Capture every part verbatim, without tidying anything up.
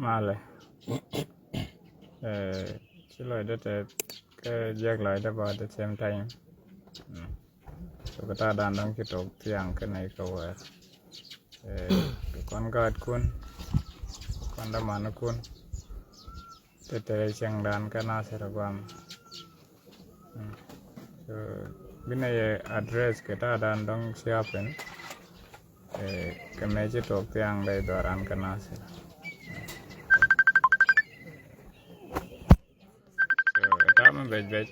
Malɛ. Eh, ci lɔcdä tɛth kä jiäk lɔcdä bä at the same time. Mm. So kɛ ta̱a̱ dan dɔ̱ŋ ci tok thiaŋ kä nɛy kä wäär. Eh, kɛ kɔn gaatkun, kɔn dämanikun. Te te cieŋdan kä Nasir guam. Mm. So, bi nɛ yɛ address kɛ ta̱a̱ dan dɔ̱ŋ ci happen. Eh, kɛ mɛ ci tok thiaŋ dɛ dhɔran kä Nasir. So, ta̱a̱ mi bec bec,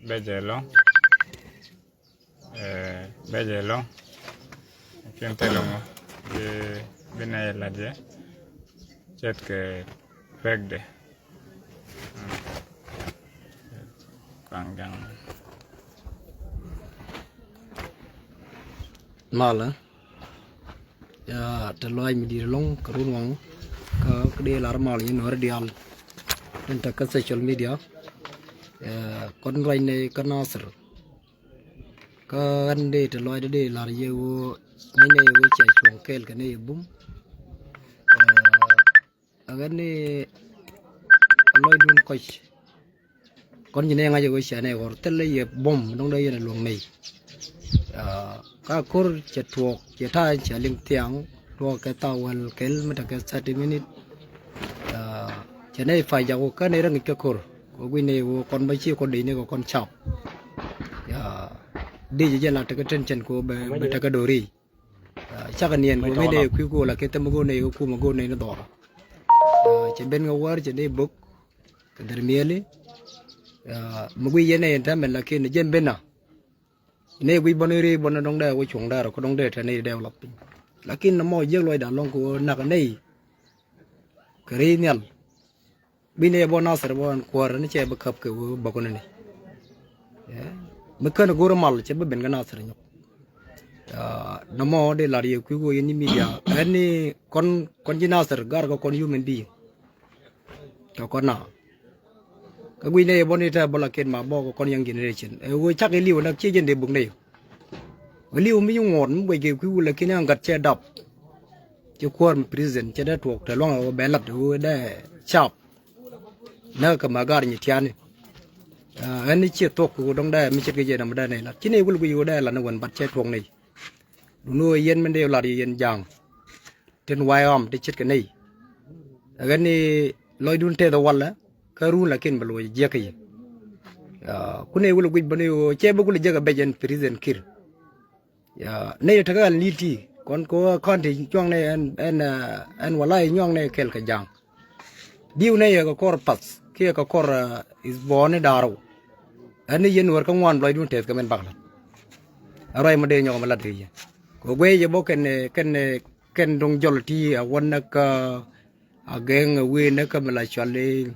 bec ɛlɔ̱ŋ. Eh, bec ɛlɔ̱ŋ. Lakin thilɛ ŋu bi, bi nɛ yɛ lat yɛ ce̱tkɛ pekdɛ. Mm. Kaŋ jaŋ. Malɛ. Ya, te lɔaac mi di̱i̱t ɛlɔ̱ŋ kɛ run waŋ kä, kä dee lar mal yɛn wär diaal. Tin te kä social media. Ya, kɔn ruac nɛ kä Nasir. Kä ɣän dee te lɔcdä dee lar yɛ ɣöö nɛy nɛy ɣöö cia cuɔ̱ŋ kɛɛl kɛ nɛy ɛ bum. Ɛ, ɛ ɣän ni ɛ lɔcdun kɔc. Kɔn ji̱ nɛy ŋa̱c ɛ ɣöö cia nɛy ɣɔr thilɛ yɛ bum dɔ̱ŋ dee yɛn ɛ luäŋ nɛy. Ɛ, ka ko̱r cɛ tuɔɔk cɛ ta̱a̱ cɛ liŋ thiaŋ tuɔɔk kɛ thaak wäl kɛl mi tekɛ thirty minute. Ɛ, cɛ nɛy pa̱c jak ɣöö kä nɛy rɛ ŋi̱c kɛ ko̱r. Kɛ guic nɛy ɣöö kɔn bä ci kɔn dec ni kɛ kɔn cap. Ya, dec jɛ la tekɛ tension kɛ ɣöö bɛ, bɛ tekɛ do̱ri. Ah, cakɛ niɛn kɛ ɣöö ŋäcnɛ yɛ kui̱ go̱o̱l a kɛ thäm go̱o̱l nɛy kɛ kumɛ go̱o̱l nɛy ni dhɔrɔ. Ah, cɛ ben kɛ wäär cɛ dee bök kɛ dhɛr miɛli. Ah, mi guic yɛn nɛy ɛn täämɛ lakin jɛn ben a nɛy guic bɔn i̱ ri bɔn dɔ̱ŋ dee wä cuɔ̱ŋ dee rɔ kä dɔ̱ŋ dee te nɛy dee wä lath piny. Lakin nɔmɔ jiäk luɔcdan lɔ̱ŋ kɛ ɣöö nak nɛy kɛ ri nhial. Bi nɛy bä Nasir bä ɛn kuäär ni cɛ bi käp kɛ wee bäkun ni. Ɛ, mi kän go̱r mal cɛ bi ben kä Nasir nyɔk. Ɛ, nɔmɔ dee lar yɛ kui̱ wee yɛn ni media ɛn ni kɔn, kɔn ji̱ Nasir gar kɛ kɔn human being. Tɔ kɔn na kä guic nɛy bä ni tɛ bä la ken ma bä kɛ kɔn young generation. Ɛ, wee cak iliw nak ciɛ jɛn dee buk nɛy. Wee liw mi ŋuɔt mi guic kɛ kui̱ wee la ken ɛn gat cɛ dap. Ci kuäär mi president cɛ dee tuɔɔk te luaŋ ɛ wee bɛ lat ɛ wee dee cap. Näk kɛ ma gar nyi tiani. Ah, ɛn ni ciɛ thuɔk kɛ dɔŋ dee mi ce̱tkɛ jɛ nam dee nɛy lat ci nɛy wul guic wä dee lat ni wän bat cɛ tuɔk nɛy. Dun wä yɛn min dee lat yɛ yɛn ja̱a̱ŋ. Tin way ɣɔm ti ce̱tkɛ nɛy. Ɛ ɣän ni lɔcdun teth ɛ walɛ kä run lakin bɛ luɔc jiäk kɛ yɛ. Ah, ku nɛy wul guic bä ni wä cɛ bä kul jiäk ɛ bec ɛn president Kiir. Ya, nɛy tekɛ ɣal ni̱i̱t ti kɔn kɛ ɣöö kɔn ti nyuaŋnɛ ɛn, ɛn, ah, ɛn walay nyuaŋnɛ kɛl kɛ ja̱a̱ŋ. Diw nɛy yɛ kɛ kɔr path kiɛ kɛ kɔr, ah, is bɔɔni da̱rɛw. Ɛn ni yɛn wär kä ŋuan lɔcdun tɛth kɛ mɛn baklan. Ɛ ruac mɔ dee nyɔk mɛ lat kɛ yɛ kɛ guey yɛ bɔ kɛn, kɛn, kɛn duŋ jɔl ti a wän nä kä a gɛŋ a wee nä kä mi la cual i̱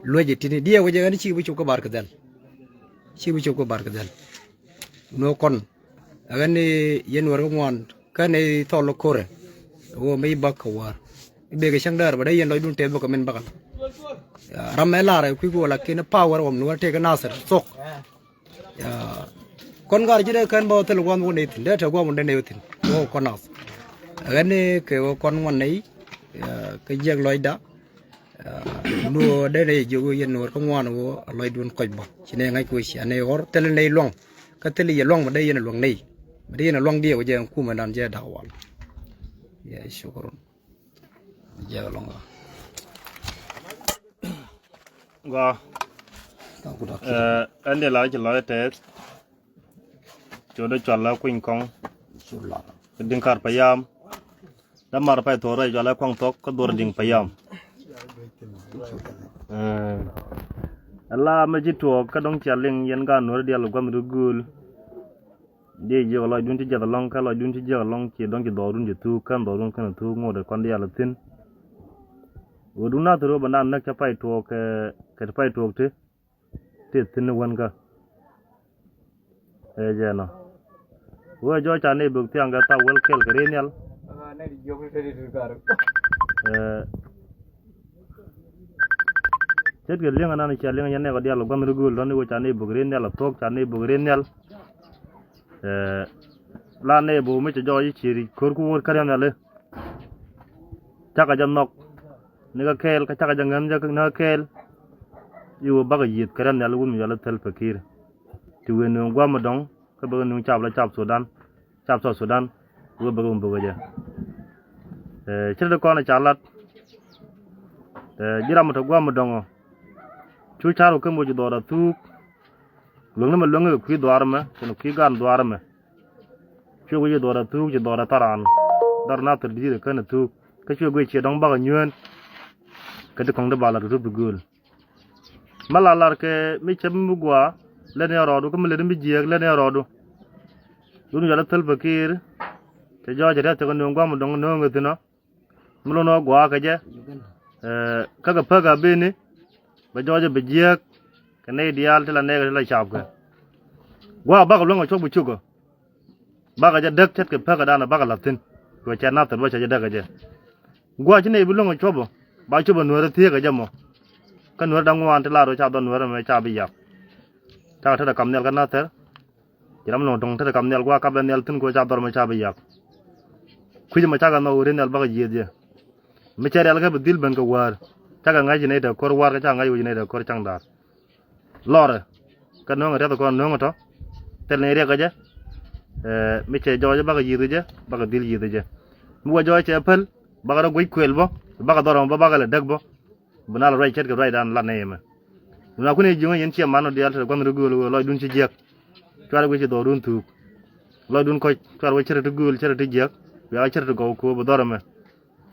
luec itini diɛ wecɛ ɣän ci bi cop kä bar kɛ dhɛl. Ci bi cop kä bar kɛ dhɛl. Nɔ kɔn ɛ ɣän ni yɛn wär kä ŋuan kä ni thɔl kä korɛ. Ɣöö mi bak kä wäär i̱ bekɛ cäŋ däär bä dee yɛn lɔcdun tɛth bä kɛ min bakal. Ya, ram mɛ lar ɛ kui̱ kuɔ lakin power ɣɔm ni wä tëëk kä Nasir thok. Ya, kɔn gar ji̱ dee kän bä thil guam wä ney thi̱n dee te guam wä dee ney wä thi̱n wä kɔn nath. Ɣän ni kɛ wä kɔn ŋuan ney, ya, kä jiɛk lɔcda. Ya, nu dee ney jiök wä yɛn nuɔr kä ŋuan wä a lɔcdun kɔc bä ci ney ŋa̱c kɛ wä cia ney ɣɔr thil ney luaŋ. Kä thil yɛ luaŋ bä dee yɛn luaŋ ney bä dee yɛn luaŋ diɛ wä jɛ kumɛ dan jɛ dak wal. Ya, shukran. Jɛ lɔŋ. Gua. Ɛ, ɛn de la ci lɔc tɛth. Ci wä dee cual la kuny kɔŋ. Diŋ kar payam. Da mar pay thok rɛy cual la kuaŋ thok kä dhuɔr diŋ payam. Ɛ, ala mɛ ci tuɔɔk kä dɔŋ cia liŋ yɛn gan nuɔr dial guam ri gul. Diɛ jiök lɔcdun ci jiath ɛlɔ̱ŋ kä lɔcdun ci jiäk ɛlɔ̱ŋ ci dɔ̱ŋ ci dhɔrun ci thuk kän dhɔrun kän thuk ŋot ɛ kɔn diaal thi̱n. Ɣöö duŋ nath röö bɛ naan näk cä pay tuɔɔk kɛ, kɛ ti pay tuɔɔk ti ti thi̱n ni wänkä. Ɛ jɛ nɔ wee jɔɔc ca nɛy bök thiaŋ kɛ thak wäl kɛl kɛ ri nhial. Ɛ, ce̱tkɛ li̱eŋ anan cia li̱eŋ yɛn nɛɛk ɔ diaal ɔ gua̱n ri gööl tɔ̱ni wee ca nɛy bök ri nhial ɔ thuɔ̱k ca nɛy bök ri nhial. Ɛ, la nɛy bök mi cɛ jɔɔc i̱ ciëri ko̱r ku wä kä ri nhial i̱. cakɛ jɛ nhɔk ni kä kɛɛl, kä cakɛ jɛ ŋän jɛ ni kä kɛɛl. I̱ wee bakɛ yiëth kɛ rɛn nhial wun mi yɔl i̱ Thɛl Pakiir. Ti wëë nuŋ gua̱a̱m mi dɔ̱ŋ kä bäkɛ nuŋ cap la cap Sudan, cap South Sudan. Wee bäkɛ wun bäkɛ jɛ. Ɛ, ce̱t ti kɔn ɛ ca lat. Ɛ, ji̱ ram mi te gua̱a̱m mi dɔ̱ŋ ɔ. Cu car wä kä moc dhuɔɔr a thuuk. Luäŋni mɛ luäŋni kɛ kui̱ dhuaar ɛmɛ kɛnɛ kui̱ gaan dhuaar ɛmɛ. Cuɛ guic ci dhuɔɔr a thuuk, ci dhuɔɔr a tharan. Dhɔr Nathir di̱i̱t ɛ kän a thuuk. Kä cuɛ guic ciɛ dɔ̱ŋ bakɛ nyuään. Kä ti kɔ̱ŋ ti ba lat kɛ tup ti gööl. Mä la lar kɛ mi cɛ mi mi gua̱a̱ lät ni a rɔɔdu, kä mi lät ni mi jiääk lät ni a rɔɔdu. Yun yɔl a Thɛl Pakiir. Cɛ jɔɔc a riath cɛ kɛ nööŋ gua̱a̱m dɔ̱ŋ nööŋ kɛ thi̱n ɔ. Mi lon ɣä gua̱a̱ kɛ jɛ. Ɛ, kä kɛ päk a bini bɛ jɔɔcɛ bɛ jiääk. Kɛ nɛy diaal ti la nɛɛkɛ ti la capkɛ. Gua̱a̱ bakɛ luäŋ a cuɔp bi cukä. Bakɛ jɛ däk ce̱tkɛ päk a dan a bakɛ la̱th thi̱n. Kɛ cɛ Nathir bä cɛ jɛ däk a jɛ. Gua̱a̱ ci nɛy bi luäŋ a cuɔp ɔ ba cuɔp a nuäärä thieekä jɛ mɔ. Kä nuäärä da̱ŋ ŋuan ti laar ɣä ca dhɔn nuäärä mɛ ca bi yak. Cakɛ tetdɛ kam nhial kä Nathir. Ci ram lɔ̱ŋ dɔ̱ŋ tetdɛ kam nhial gua̱a̱ kap ɛ nhial thi̱n kɛ ɣöö ca dhɔr mɛ ca bi yak. Kui̱c mɛ cakɛ nhɔk ɣöö ri nhial bakɛ jiëëth jɛ. Mi cɛ rial kɛ bi dhil ben kɛ wäär. Cakɛ ŋa̱c ci nɛy te ko̱r wäär kä cakɛ ŋa̱c ɣöö ci nɛy te ko̱r caŋ da̱a̱r. Lɔrɛ. Kä no̱o̱ŋɛ riath kɔn no̱o̱ŋɛ tɔ̱. Thil ni riɛk kɛ jɛ. Ɛ, mi cɛ jɔɔc bakɛ yiëth kɛ jɛ bakɛ dhil yiëth kɛ jɛ. Mi wä jɔɔc cɛ päl bakɛ rɔ guic kuël bä bakɛ dhɔr mɛ bä bakɛ lɛ däk bä. Bi na lɛ ruac ce̱tkɛ ruacdan lat nɛy ɛmɛ. Bi na kun i̱ jiöŋä yɛn ciɛ man ɔ diaal te gua̱n rɔ gööl ɣöö lɔcdun ci jiäk. Cuarɛ guic ci dhɔrun thuuk. Lɔcdun kɔc cuarɛ wä ce̱tkɛ ti gööl ce̱tkɛ ti jiäk. Bia wä ce̱tkɛ ti gɔw kööp bi dhɔr ɛmɛ.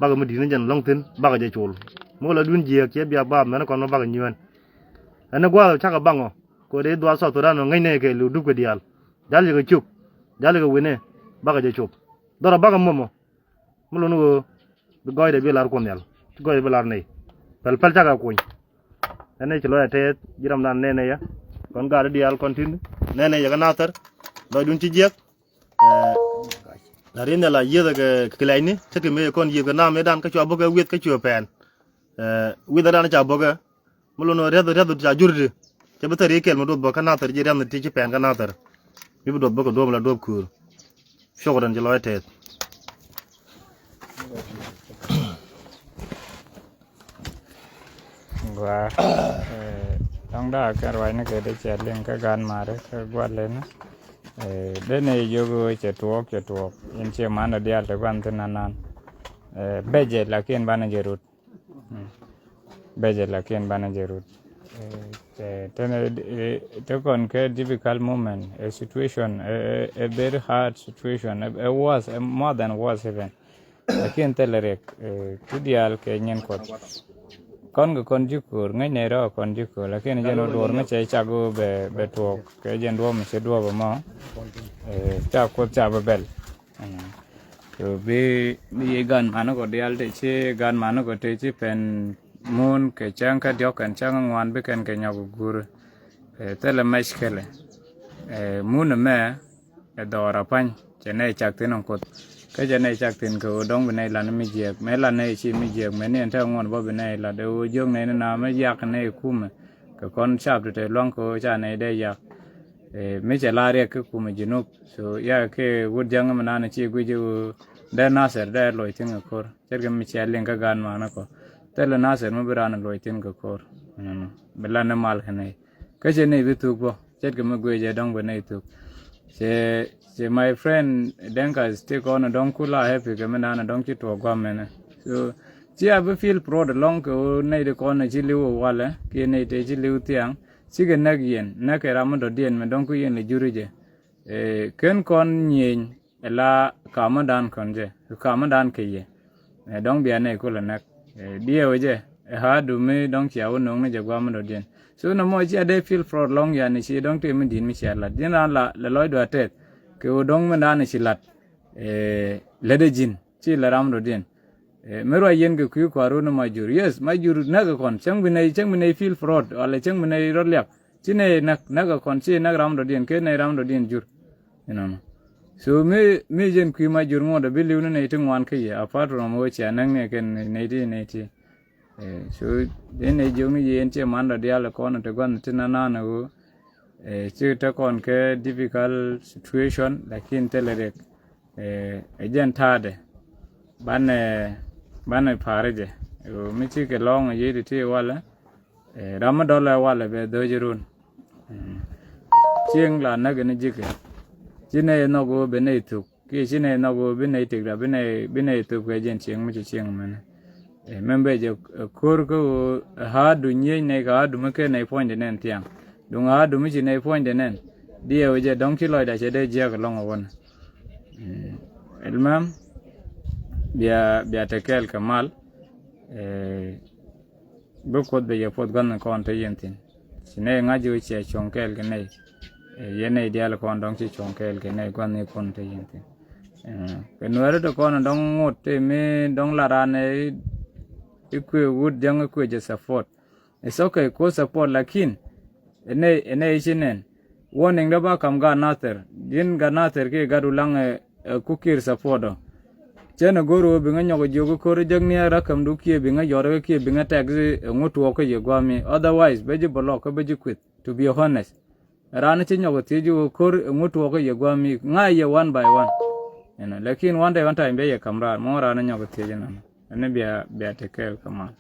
Bakɛ mi di̱t ni jɛn lɔ̱ŋ thi̱n bakɛ jɛ col. Mi wä lɔcdun jiäk ciɛ bia baap mɛn kɔn mi bakɛ nyuään. Ɛn ni gua̱a̱th cakɛ baŋ ɔ. Kɛ ɣöö dee dhuaar South Sudan ɔ ŋäc nɛy kɛɛliw dupkɛ diaal. Jal yɛ kɛ cop. Jal yɛ kɛ wi̱nɛ. Bakɛ jɛ cop. Dhɔrɔ bakɛ mɔmɔ. Mi lun ɣöö bi gɔɔydɛ bi lar Kuoth Nhial, ci gɔɔydɛ bi lar nɛy. Pɛl pɛl cakɛ kuny. Ɛn nɛy ci lɔcdɛ tɛth ji̱ ramdan nɛnɛ yɛ. Kɔn gaat diaal kɔn tin nɛnɛ yɛ kä Nathir. Lɔcdun ci jiɛk. Ɛ, la rin nhial a yiëthɛ kɛ kɛ lɛcni ce̱tkɛ mëë kɔn yiëth kɛ nam mëëdan kä cua bäkɛ wi̱eth kä cua pɛn. Ɛ, wi̱ethɛ dan ca bäkɛ. Mi lun riath riath ca jur di. Cɛ bi thɛr i̱ kɛl mi duɔth bä kä Nathir ji̱ riath ni ti ci pɛn kä Nathir. Mi bi duɔth bä kɛ duɔ̱ɔ̱p la duɔ̱ɔ̱p köör. Shukran ci lɔc tɛth. Gua, ɛ, dɔ̱ŋ da̱a̱ kɛn ruacni kɛ dee cɛ liŋ kä gan mari kä gua̱l leni. Ɛ, dee ni jiök ɣöö cɛ tuɔɔk, cɛ tuɔɔk. In ciɛ man dɔ diaal te gua̱n thi̱n anan. Ɛ, becɛ lakin banɛ jɛ rut. Becɛ lakin banɛ jɛ rut. Te, te kɔn kɛ difficult moment, a situation, a, a, a very hard situation, a, a worse, a more than worse even. Lakin thilɛ riɛk, ti diaal kɛ nyin Kuɔth. Kɔn kɛ kɔn ji̱ ko̱o̱r, ŋäc nɛy rɔ kɔn ji̱ ko̱o̱r, lakin jɛn wä duɔr mi cɛ cak wä bɛ, bɛ tuɔɔk, kɛ jɛn duɔ̱ɔ̱p mi cɛ duɔ̱ɔ̱p ɛmɔ. Ca Kuoth ca bɛ bɛl. So bi, bi yi gan mani kɔ diaal te ci gan mani kɔ te ci pɛn mun kɛ cäŋ kä diɔk kɛn cäŋ ŋuan bi kɛn kɛ nyɔk gur. Thilɛ mɛc kɛlɛ. Mun mɛ ɛ dhɔra pa̱ny cɛ nɛy cak thin in Kuoth. Kä cɛ nɛy cak thin kɛ ɣöö dɔ̱ŋ bi nɛy lan mi jiɛk mɛ lan nɛy ci mi jiɛk mɛ ni ɛn te ŋuɔn bä bi nɛy lat ɛ ɣöö jiök nɛy ni na mɛ yak nɛy kumɛ. Kɛ kɔn cap ti te luaŋ kɛ ɣöö ca nɛy dee yak. Mi cɛ la riɛk kä kumɛ Junub. So ya kɛ wut ja̱ŋ mi naan ci guic i̱ ɣöö dee Nathir dee loc thi̱n kɛ ko̱r. Ce̱tkɛ mi cia liŋ kä gaan ma̱a̱n kɔ thilɛ Nathir mi bi raan loc thi̱n kɛ ko̱r. Bi lan ni mal kɛ nɛy kä cɛ nɛy bi thuk bä. Ce̱tkɛ mi guic ɛ dɔ̱ŋ bi nɛy thuk. Cɛ, cɛ my friend Denka stick on dɔ̱ŋ kula happy kɛ mi naan dɔ̱ŋ ci tuɔɔk guam mɛnɛ. So cia bi feel proud alɔŋ kɛ ɣöö nɛy di kɔn ci li̱w ɛ walɛ kiɛ nɛy tëë ci li̱w thiaŋ. Cikɛ näk yɛn näk kɛ ram mi dɔ̱diɛn mɛ dɔ̱ŋ ku yɛn lɛ juri jɛ. Ken kɔn nyieny ɛ la kamädan kɔn jɛ kamädan kɛ yɛ. Dɔ̱ŋ bia nɛy kulɛ näk diɛw jɛ ɛ ha̱a̱du mi dɔ̱ŋ cia wä no̱o̱ŋ ni jɛ guam mi dɔ̱diɛn. So nɔmɔ cia dee feel proud lɔŋ yani ci dɔ̱ŋ tëë mi di̱i̱t mi cia lat ji̱n raan la lɛ lɔcdu a tɛth. Kɛ wä dɔ̱ŋ mi dan ci lat lät ɛ ji̱n ci lɛ ram dɔ̱diɛn. Mi ruac yɛn kɛ kui̱ kua̱r wun ma jur yes ma jur näk kɛ kɔn cäŋ bi nɛy cäŋ bi nɛy feel proud walɛ cäŋ bi nɛy rɔ liak. Ci nɛy näk näk kɛ kɔn ci näk ram dɔ̱diɛn kɛ nɛy ram dɔ̱diɛn jur. Inɔnɔ. So mi mi jɛn kui̱ ma jur ŋuɔ̱t a bi li̱w ni nɛy ti ŋuan kä yɛ apart from wä cia näk ni kɛn nɛy ti nɛy ti. So in nɛy jiök ni yɛ in ciɛ man dɔ̱dial kɔn ti gua̱n ti nanan ɣöö. Ci te kɔn kɛ difficult situation lakin thilɛ riɛk. Ɛ jɛn ta̱a̱dɛ banɛ Banɛ pa̱a̱ri jɛ. Ɣöö mi cikɛ lɔ̱ŋ yiëëdi ti walɛ. Ram mi dɔlɛ walɛ bɛ dho̱ci run. Cieŋ la näk ni ji̱kɛ. Ci nɛy nhɔk ɣöö bɛ nɛy thuk kiɛ ci nɛy nhɔk ɣöö bi nɛy tikda bi nɛy thuk kɛ jɛn cieŋ mi ci cieŋ mɛnɛ. Mɛn bɛ jɛ ko̱r kä ɣöö ha̱a̱du nyiec nɛy kɛ ha̱a̱du mi kɛ nɛy puɔ̱nydɛ nɛn thiaŋ. Duŋ ha̱a̱du mi ci nɛy puɔ̱nydɛ nɛn diɛw jɛ dɔ̱ŋ ci lɔcda cɛ dee jiäk ɛlɔ̱ŋ ɛ wänɛ. Ɛlmɛm bia bia te kɛɛl kɛ mal. Bi Kuoth bɛ yɛ puɔth gua̱n kɔn te yɛn thi̱n. Ci nɛy ŋa̱c ji̱ wä ciɛ cuɔ̱ŋ kɛɛl kɛ nɛy. Yɛn nɛy diaal kɔn dɔ̱ŋ ci cuɔ̱ŋ kɛɛl kɛ nɛy gua̱n ni kɔn te yɛn thi̱n. Kɛ nuɛɛri te kɔn dɔ̱ŋ ŋot te mi dɔ̱ŋ la raan i̱ kuëë wut jäŋ i̱ kuëë jɛ support. It's okay, kuëë support lakin ɛ nɛy ɛ nɛy ci nɛn. Warning dä ba kam gat nathir ji̱n gat nathir kiɛ gat wulaŋ ɛ ku Kiir support ɔ. Cɛn ɛ go̱r ɣöö bi ŋä nyɔk ɛ jiök kä ko̱r jäk ni ɛ räkämdu kiɛ bi ŋä yɔt kä kiɛ bi ŋä tɛk ɛ ŋut tuɔɔk kä yɛ gua̱a̱mi, otherwise bä ji̱ block kä bä ji̱ kuith, to be honest. Raan ci nyɔk ɛ thiec ɣöö ko̱r ɛ ŋut tuɔɔk kä yɛ gua̱a̱mi ŋa̱c yɛ one by one. Ɛnɔ lakin one day one time bia yɛ kam raar mɔ raan nyɔk ɛ thiec ɛnɔnɔ. Ɛn bia bia te kɛɛl kɛ mal.